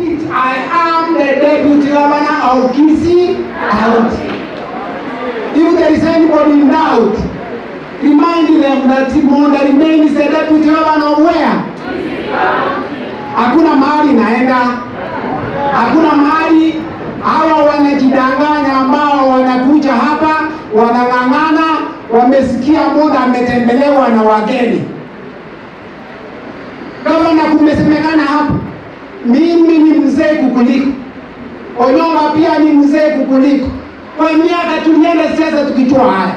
Repeat, I am the deputy governor of Kisii County. If there is anybody in doubt, remind them that Monda remains the deputy governor of where? Hakuna mahali naenda, hakuna mahali. Hawa wanajidanganya ambao wanakuja hapa wanang'ang'ana, wamesikia Monda ametembelewa na wageni. Gavana, kumesemekana hapa, mimi ni mzee kukuliko, Onyonga pia ni mzee kukuliko. Kwa miaka tulienda siasa tukijua haya,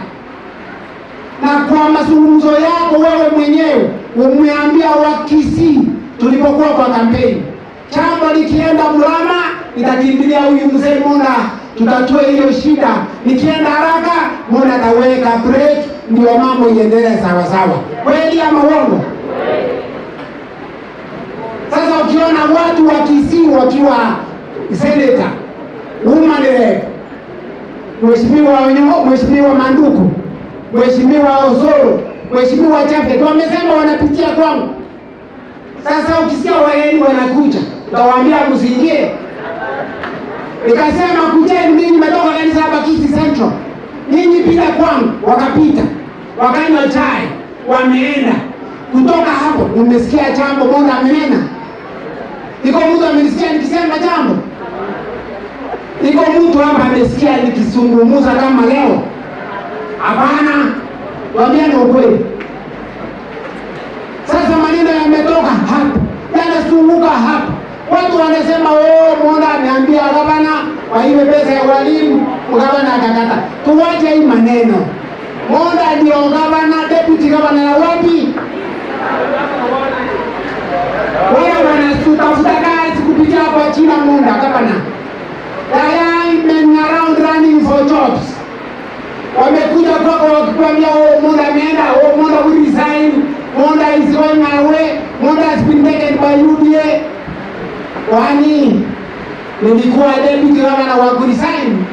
na kwa mazungumzo yako wewe mwenyewe umeambia Wakisii tulipokuwa kwa kampeni, jambo likienda mrama nitakimbilia huyu mzee Monda, tutatue hiyo shida. Nikienda haraka, Monda ataweka break, ndio mambo iendelee sawa sawa. Kweli ama uongo? Sasa ukiona watu wa Kisii wakiwa senator, woman rep, Mheshimiwa Onyo, Mheshimiwa Manduku, Mheshimiwa Osoro, Mheshimiwa Japhet wamesema wanapitia kwangu. Sasa ukisikia wageni wanakuja, utawaambia msiingie? Nikasema kujeni, mimi nimetoka kanisa hapa Kisii Central, nyinyi pita kwangu. Wakapita, wakanywa chai, wameenda. Kutoka hapo nimesikia jambo Monda amenena. Iko mtu amenisikia nikisema jambo? Iko mtu hapa amesikia nikizungumza kama leo? Hapana, waambiane ukweli. Sasa maneno yametoka hapa, yanazunguka hapa, watu wanasema oh, Monda ameambia gavana waibe pesa ya walimu, gavana akakata. Tuwache hii maneno. Monda ndio gavana, deputy gavana ya wapi? Wale wanatafuta kazi kupitia kwa jina Monda gavana. There are men around running for jobs. Wamekuja kwako wakikwambia, oh, Monda ameenda, oh, Monda will resign, Monda is going away, Monda has been taken by UDA. Kwani nilikuwa deputy governor wa kuresign?